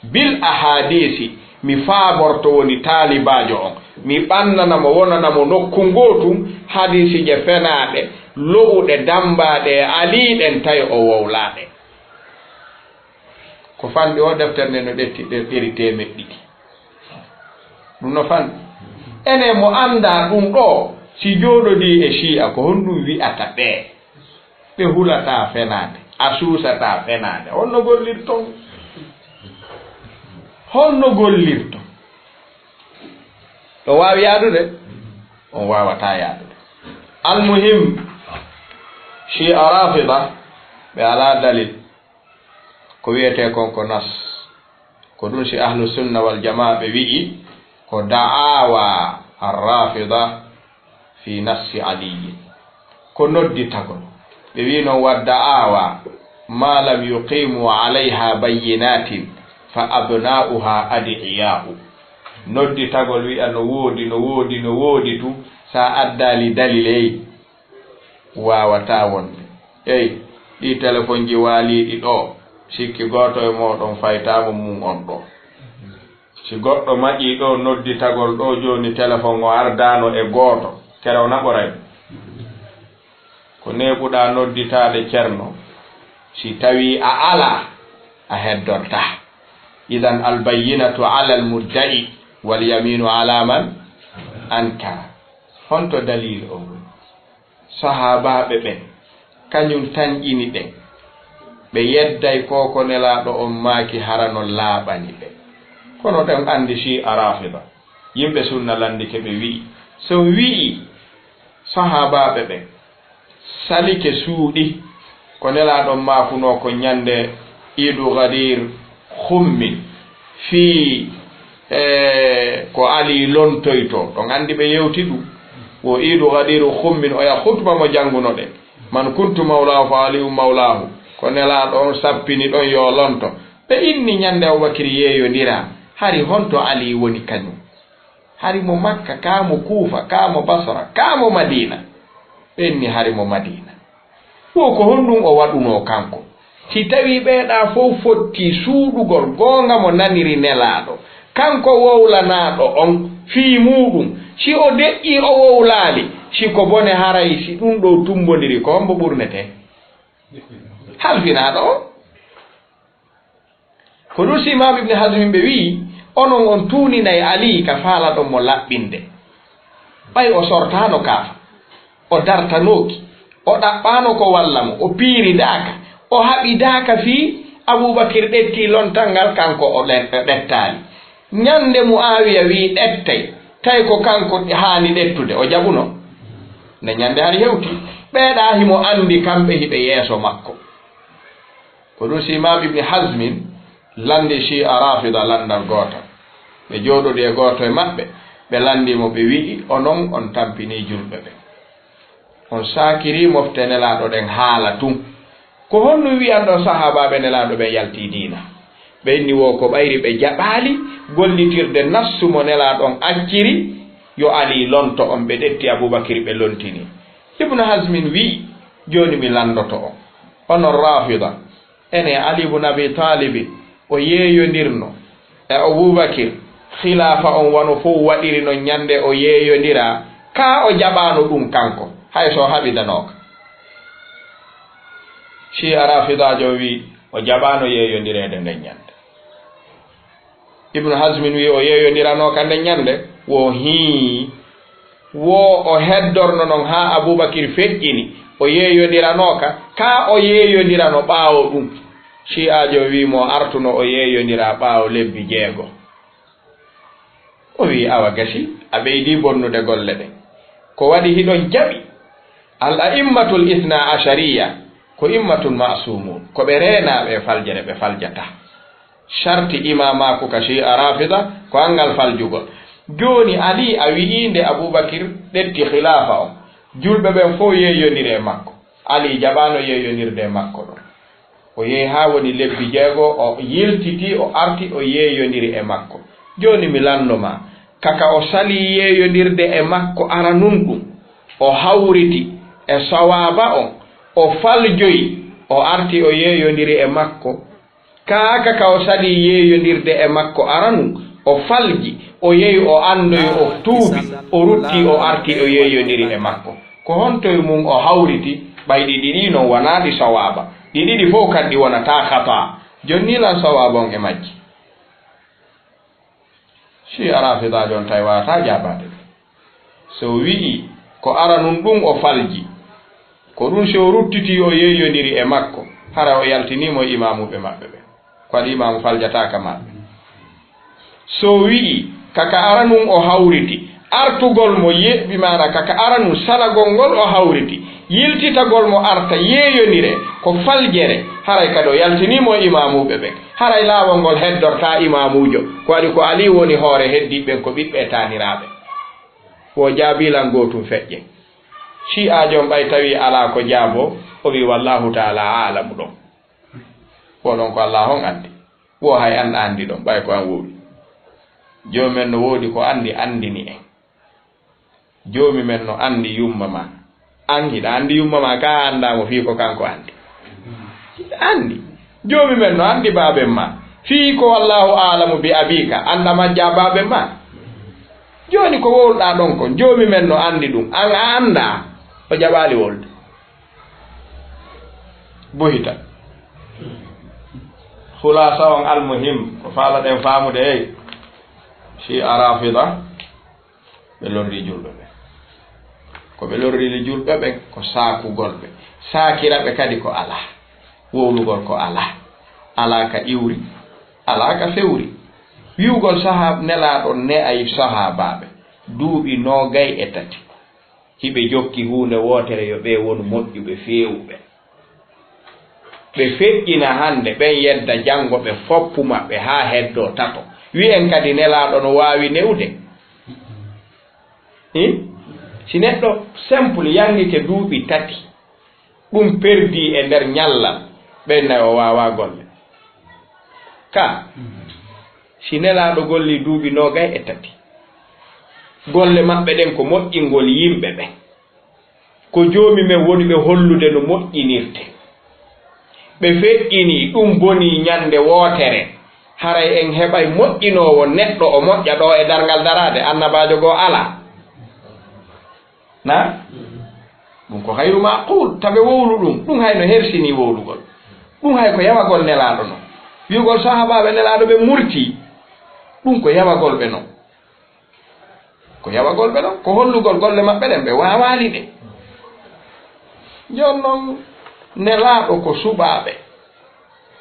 bil Ahadisi, mi faaborto woni taalibaajo on, mi ɓannana mo, wonana mo nokku ngootu, hadiisije fenaaɗe, lo'uɗe, dammbaaɗe e Ali ɗen, tawi o wowlaaɗe. Ko fanɗi o deftere nde no ɗetti ɗe-, ɗeri teemeɗɗe ɗiɗi. Ɗum no fanɗi. Enen mo anndaa ɗum ɗo, si jooɗodii e Shi'a, ko honɗum wi'ata ɓe? Ɓe hulataa fenaande, a suusataa fenaande. Honno gollirton? Honno gollirton? Ɗo waawi yaadude? On waawataa yaadude. Almuhim, Shi'a Rafida, ɓe alaa dalil. Ko wiyetee kon ko nas. Ko ɗum si Ahlu Sunna wal Jamaa ɓe wi'i ko da'awa ar-Rafida fi nassi Aliyyin. Ko nodditagol. Ɓe wi'i noon wa da'awa ma lam yuqimu alayha bayyinatin fa abna'uha ad'iya'u. Nodditagol wi'a no woodi, no woodi, no woodi tun, sa addaali daliley, waawataa wonde. Ey, ɗii telefonji waaliiɗi ɗo, sikki gooto e mooɗon faytaama mum on ɗo. Si goɗɗo maƴii ɗo nodditagol ɗo jooni, telefon o ardaano e gooto, kere o naɓoray mo? Ko neeɓuɗaa nodditaade Ceerno, si tawii a alaa, a heddortaa. Idan albayyinatu ala almudda'i wal yaminu ala man ankara. Honto daliil o woni? Sahaabaaɓe ɓen, kañum tanƴini ɓen. Ɓe yedday ko ko Nelaaɗo on maaki hara no laaɓani ɓe. Kono ɗen anndi Shi'a Rafida, yimɓe sunna lanndike ɓe wi'i, so wi'i sahaabaaɓe ɓen salike suuɗi, ko Nelaaɗo on maakunoo ko ñannde Iidu Gadiir Xummin fii, e, ko Ali lontoytoo. Ɗon anndi ɓe yewti ɗum. Wo Iidu Gadiiru Xummin, oya xutba mo janngunoɗen. "Man kuntu mawlaahu fa Aliyun mawlaahu." Ko Nelaaɗo on sappini ɗon yo lonto. Ɓe inni ñannde Abubakir yeeyondiraa. Hari honto Ali woni kañum? Hari mo Makka, kaa mo Kuufa, kaa mo Basra, kaa mo Madiina? Ɓe inni hari mo Madiina. Wo ko honɗum o waɗunoo kanko? Si tawii ɓeeɗaa fow fottii suuɗugol goonga mo naniri Nelaaɗo, kanko wowlanaaɗo on fii muuɗum, si o deƴƴii o wowlaali, si ko bone haray si ɗum ɗoo tummbondiri, ko hombo ɓurnetee? Halfinaaɗo on. Ko ɗum si Imaam Ibn Hazmin ɓe wi'i, onon on tuuninay Ali ka faalaɗon mo laɓɓinde. Ɓay o sortaano kaafa, o dartanooki, o ɗaɓɓaano ko walla mo, o piiridaaka, o haɓidaaka fii Abubakir ɗettii lontal ngal, kanko o ɗe-, ɗettaali. Ñande Mu'aawiya wi'i ɗettay, tawi ko kanko haani ɗettude, o jaɓuno? Nde ñande hari hewti, ɓeeɗaa himo anndi kamɓe hiɓe yeeso makko. Ko ɗum si Imaam Ibn Hazmin lanndi Shi'a Rafida lanndal gootal. Ɓe jooɗodi e gooto e maɓɓe, ɓe lanndi mo, ɓe wi'i, "Onon, on tampinii julɓe ɓen. On saakirii mofte Nelaaɗo ɗen haala tun. Ko honɗum wi'anɗon sahaabaaɓe Nelaaɗo ɓen yaltii diina?" Ɓe inni wo ko ɓayri ɓe jaɓaali gollitirde nassu mo Nelaaɗo on acciri, yo Ali lonto on, ɓe ɗetti Abubakir, ɓe lontini. Ibn Hazmin wi'i, "Jooni mi lanndoto on. Onon Rafida, ene Ali ibn Abi Talibi, o yeeyondirno e Abubakir, khilaafa on wano fow waɗiri non ñande o yeeyondiraa, kaa o jaɓaano ɗum kanko, hay so o haɓidanooka?" Shi'a Rafidaajo on wi'i, o jaɓaano yeeyondireede nden ñande. Ibn Hazmin wi'i o yeeyondiranooka nden ñande, wo hii. Wo o heddorno non haa Abubakir feƴƴini, o yeeyondiranooka, kaa o yeeyondirano ɓaawo ɗum? Shi'aajo on wi'i mo o artuno o yeeyondira ɓaawo lebbi jeego. O wi'i, "Awa gasi, a ɓeydii bonnude golle ɗen. Ko waɗi hiɗon jaɓi?" Al a'immatul isna ashariya ko immatun ma'sumun, ko ɓe reenaaɓe e faljere, ɓe faljataa. Sharti imaamaaku ka Shi'a Rafida ko anngal faljugol. Jooni Ali a wi'ii nde Abubakir ɗetti khilaafa on, julɓe ɓen fow yeeyondiri e makko. Ali jaɓaano yeeyondirde e makko ɗon. O yehi haa woni lebbi jeego, o yiltitii, o arti, o yeeyondiri e makko. Jooni mi lanndo maa, kaka o salii yeeyondirde e makko aranun ɗum, o hawriti e sawaaba on, o faljoyi, O arti o yeeyondiri e makko. Kaaka ka o salii yeeyondirde e makko aranu, o falji, o yehi o annoyi o tuubi, o rutti o arti o yeeyondiri e makko. Ko hontoy mum o hawriti? Ɓay ɗi ɗiɗi non wonaa ɗi sawaaba. Ɗi ɗiɗi fow kadi ɗi wonataa khataa. Jooni nii lan sawaaba on e majji? Shi'a Rafidaajo on tawi waawataa jaabaade. So wi'i ko aranun ɗun o falji, ko ɗun si o ruttitii o yeeyondiri e makko, hara o yaltinii mo e imaamuɓe maɓɓe ɓen. Ko waɗi imaamu faljataaka maɓɓe? So wi'i ka ka aranun o hawriti, artugol mo ye-, bi maana ka ka aranun salagol ngol o hawriti, yiltitagol mo arta yeeyondire ko faljere, haray kadi o yaltinii mo e imaamuɓe ɓen. Haray laawol ngol heddortaa imaamuujo, ko waɗi ko Alii woni hoore heddiiɓe ɓen ko ɓiɓɓe e taaniraaɓe. Wo jaabii lan gootun feƴƴen. Shi'aajo on ɓay tawi alaa ko jaaboo, o wi'i, "Wallaahu ta'aalaa a'lamu" ɗon. Wo ɗon ko Allaahu on anndi. Wo hay an a anndi ɗon, ɓay ko an wowli. Joomi men no woodi ko anndi, anndini en. Joomi men no anndi yumma ma. An hiɗa anndi yumma ma, ka a anndaa mo fii ko kanko anndi? Hiɗa anndi. Joomi men no anndi baaben ma. Fii ko wallaahu aalamu bi abiika, annda majjaa baaben ma. Jooni ko wowluɗaa ɗon kon, Joomi men no anndi ɗun. An a anndaa. O jaɓaali wowlude. Buhita. Khulaasa on almuhim, ko faalaɗen faamude, hey. Shi'a Rafida. Ɓe lorri julɓe ɓen. Ko ɓe lorriri julɓe ɓen ko saakugol ɓe. Saakira ɓe kadi ko alaa. Wowlugol ko alaa. Alaa ka iwri, alaa ka fewri. Wi'ugol sahab-, Nelaaɗo ne'ay sahaabaaɓe duuɓi noogay e tati. Hiɓe jokki huunde wootere, yo ɓe wonu moƴƴuɓe feewuɓe. Ɓe feƴƴina hannde, ɓen yedda janngo, ɓe foppu maɓɓe haa heddoo tato. Wi'en kadi Nelaaɗo no waawi ne'ude? Hii? Si neɗɗo simple yanngike duuɓi tati, ɗum perdii e nder ñallal, ɓen nay o waawaa golle. Ka, si Nelaaɗo gollii duuɓi noogay e tati, golle maɓɓe ɗen ko moƴƴingol yimɓe ɓen. Ko Joomi men woni ɓe hollude no moƴƴinirtee. Ɓe feƴƴinii, ɗum bonii ñannde wootere. Haray en heɓay moƴƴinoowo neɗɗo o moƴƴa ɗoo e darngal daraade, annabaajo goo alaa. Na? Ɗum ko hayru maaquul, tabe wowlu ɗum. Ɗum hay no hersinii wowlugol. Ɗum hay ko yawagol Nelaaɗo non. Wi'ugol sahaabaaɓe Nelaaɗo ɓe murtii. Ɗum ko yawagol ɓe non. Ko yawagol ɓe ɗon, ko hollugol golle maɓɓe ɗen, ɓe waawaali ɗe. Jooni non, Nelaaɗo ko suɓaaɓe,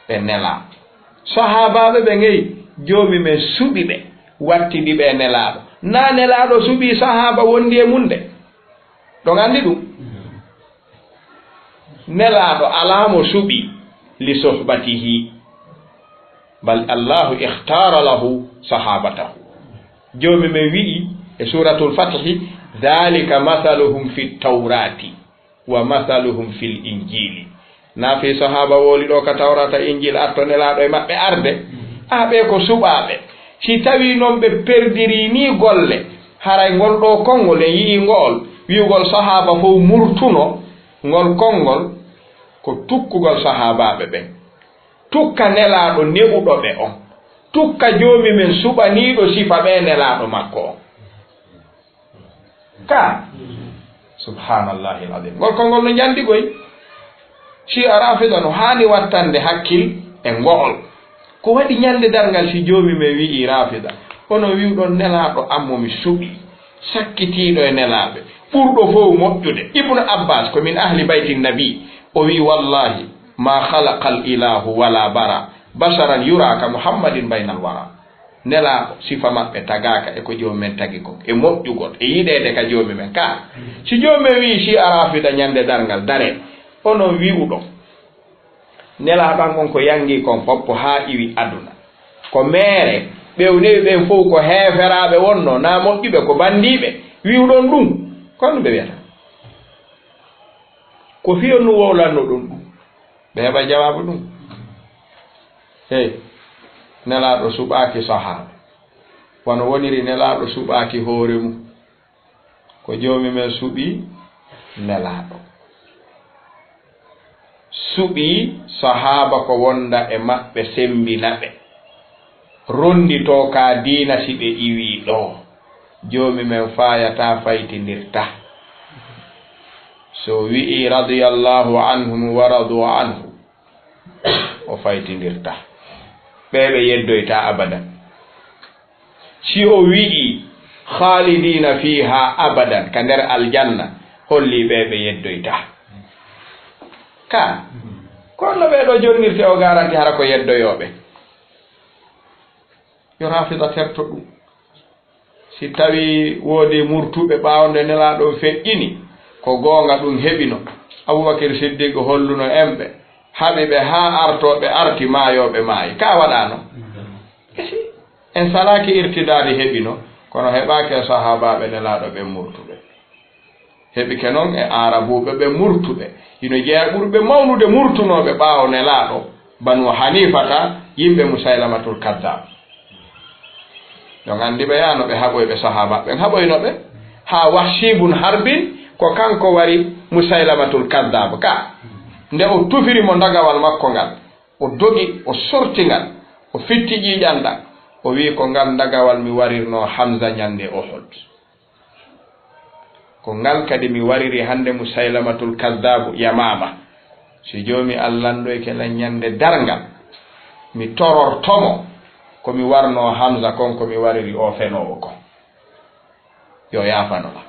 ɓe nelaa. Sahaabaaɓe ɓe ngey, Joomi men suɓi ɓe, wattidi ɓe e Nelaaɗo. Naa Nelaaɗo suɓii sahaaba wondi e mun de. Ɗon anndi ɗum? Nelaaɗo alaa mo suɓi li suhbatihi, bal Allahu ikhtara lahu sahabatahu. Joomi men wi'i e Suuratul Fathi, "Dhalika mathaluhum fit tawrati wa mathaluhum fil injili." Naa fii sahaaba wowli ɗoo ka Tawrata, Injil, atto Nelaaɗo e maɓɓe arde? Aa, ɓee ko suɓaaɓe. Si tawii non ɓe perdirii nii golle, haray ngol ɗoo konngol en yi'ii ngo'ol, wi'ugol sahaaba fow murtuno, ngol konngol ko tukkugol sahaabaaɓe ɓen. Tukka Nelaaɗo ne'uɗo ɓe on. Tukka Joomi men suɓaniiɗo sifa ɓee Nelaaɗo makko on. Ka, subhaanallahil aziim. Ngol konngol no njandi koy. Shi'a Rafida no haani wattande hakkil e ngo'ol. Ko waɗi ñande darngal si Joomi men wi'i Rafida, "Onon wi'uɗon Nelaaɗo an mo mi suɓi, sakkitiiɗo e nelaaɓe, ɓurɗo fow moƴƴude." Ibnu Abbas, ko min ahli bayti nabi, o wi'i, "Wallahi, ma khalaqal ilahu wala bara, basharan yura ka Muhammadin baynal wara." Nelaaɗo, sifa maɓɓe tagaaka e ko Joomi men tagi kon, e moƴƴugol, e yiɗeede ka Joomi men. Ka, si Joomi men wi'i Shi'a Rafida ñande darngal, "Dare, onon wi'uɗon Nelaaɗo an on ko yangi kon foppo haa iwi aduna. Ko meere, ɓe o newi ɓen fow ko heeferaaɓe wonno, naa moƴƴuɓe, ko bandiiɓe. Wi'uɗon ɗum, ko honɗum ɓe wi'ata? Ko fii on no wowlanno ɗon ɗum?" Ɓe heɓa jawaabu ɗum. Hey, Nelaaɗo suɓaaki sahaaba. Wano woniri Nelaaɗo suɓaaki hoore mum. Ko Joomi men suɓi Nelaaɗo. Suɓii sahaaba ko wonda e maɓɓe semmbina ɓe. Ronnditoo ka diina si ɓe iwii ɗoo. Joomi men faayataa faytindirta. So wi'ii radiyallahu anhum wa radu anhu, o faytindirta. Ɓee ɓe yeddoyta abadan. Si o wi'i, "Khalidina fiha abadan," ka nder aljanna, holli ɓe ɓe yeddoyta. Ka, kono no ɓe ɗo jonnirte o garanti hara ko yeddoyooɓe. Yo Rafida terto ɗum. Si tawi woodi murtuɓe ɓaawo nde Nelaaɗo on feƴƴini, ko goonga ɗum heɓino. Abubakir Siddiq holluno en ɓe, haɓi ɓe haa artooɓe arti, maayooɓe maayi. Ka waɗaano? Esi, en salaaki irtidaadi heɓino, kono heɓaaki e sahaabaaɓe Nelaaɗo ɓen murtuɓe. Heɓike non e Aarabuuɓe ɓe murtuɓe. Hino jeyaa ɓurɓe mawnude murtunooɓe ɓaawo Nelaaɗo, Banu Hanifata, yimɓe Musaylamatul Kaddaab. Ɗon anndi ɓe yaano ɓe haɓoy ɓe sahaaba ɓen, haɓoyno ɓe. Haa Wahshi bun Harbin, ko kanko wari Musaylamatul Kaddaab ka. Nde o tufiri mo ndagawal makko ngal, o dogi, o sorti ngal, o fitti ƴiiƴan ɗan. O wi'i, "Ko ngal ndagawal mi warirno Hamza ɲande Uhud. Ko ngal kadi mi wariri hande Musaylamatul Kaddaabu Yamaama. Si Joomi Alla landoyke lan ɲande darngal, mi tororto mo ko mi warno Hamza kon, ko mi wariri o fenoowo kon. Yo yaafano lan."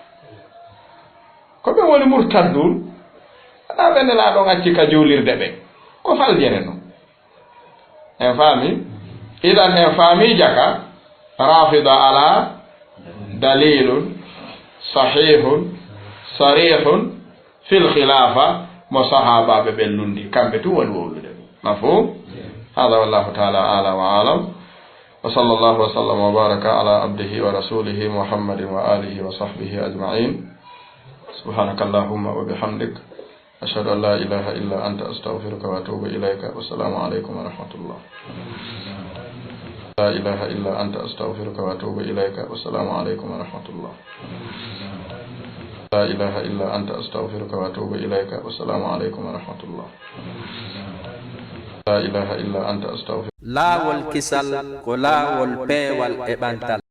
Ko ɓen woni murtadduun, alaa ɓe Nelaaɗo on acci ka juulirde ɓen. Ko faljere non. En faami? Idan en faami jaka, Rafida alaa dalilun sahihun sarihun fil khilafa mo sahaabaaɓe ɓen lunndi. Kamɓe tun woni wowlude. Mafhum? Hada wallahu ta'ala a'la wa a'lam. Wa sallallahu wa sallama wa baraka ala abdihi wa rasulihi Muhammadin wa alihi wa sahbihi ajma'in. Subhanakallahumma wa bihamdik. Ashhadu an la ilaha illa anta astaghfiruka wa atubu ilayka. Wassalamu alaikum wa rahmatullah. La ilaha illa anta astaghfiruka wa atubu ilayka. Wassalamu alaikum wa rahmatullah. La ilaha illa anta astaghfiruka wa atubu ilayka. Wassalamu alaikum wa rahmatullah. La ilaha illa anta astaghfiruka. Laawol kisal ko laawol peewal e ɓantal.